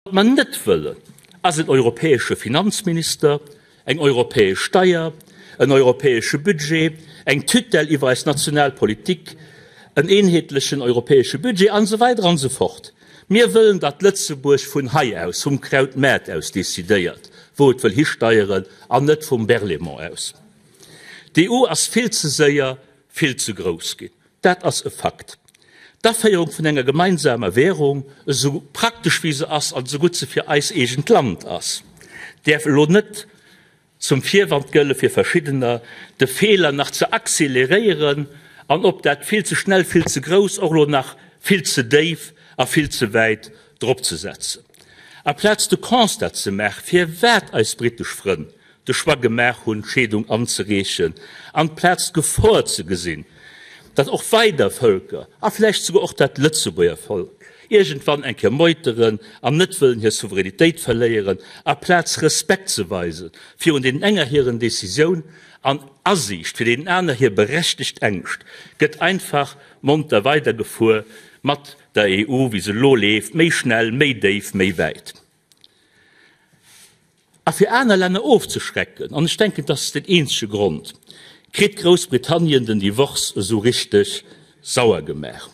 Wat mer net wëllen, ass en europäesche Finanzminister, eng europäesch Steier, en europäesche Budget, eng Tutelle iwwer eis national Politik, en eenheetlechen europäesche Budget an esou weider an esou fort. Mir wëllen, datt Lëtzebuerg vun hei aus, vum Krautmaart aus decidéiert, wou et wëll histeieren, an net vum Berlaymont aus. D'EU ass vill ze séier vill ze grouss ginn. Dat ass e Fakt. D'Aféierung vun enger gemeinsamer Währung, esou praktesch wéi se ass an esou gutt se fir eis eegent Land ass, däerf elo net zum Virwand gëlle fir Verschiddener, de Feeler nach ze accéléréieren an op dat vill ze schnell, vill ze grouss och elo nach vill ze déif a vill ze wäit dropzesetzen. Aplaz de Constat ze maachen, firwat eis britesch Frënn de Choix gemaach hunn, d'Scheedung anzereechen, amplaz d'Gefor ze gesinn, datt och weider Vëlker, a vläicht souguer och dat Lëtzebuerger Volk, iergendwann eng Kéier meuteren an net wëllen hir Souveränitéit verléieren, aplaz Respekt ze weise virun deenen enger hiren Decisioun an Asiicht fir deenen aner hir berechtegt Ängscht, gëtt einfach monter weidergefuer mat der EU, wéi se elo leeft, méi schnell, méi déif, méi wäit. A fir aner Länner ofzeschrecken, an ech denken, dat ass den eenzege Grond, kritt Groussbritannien den Divorce esou richteg sauer gemaach.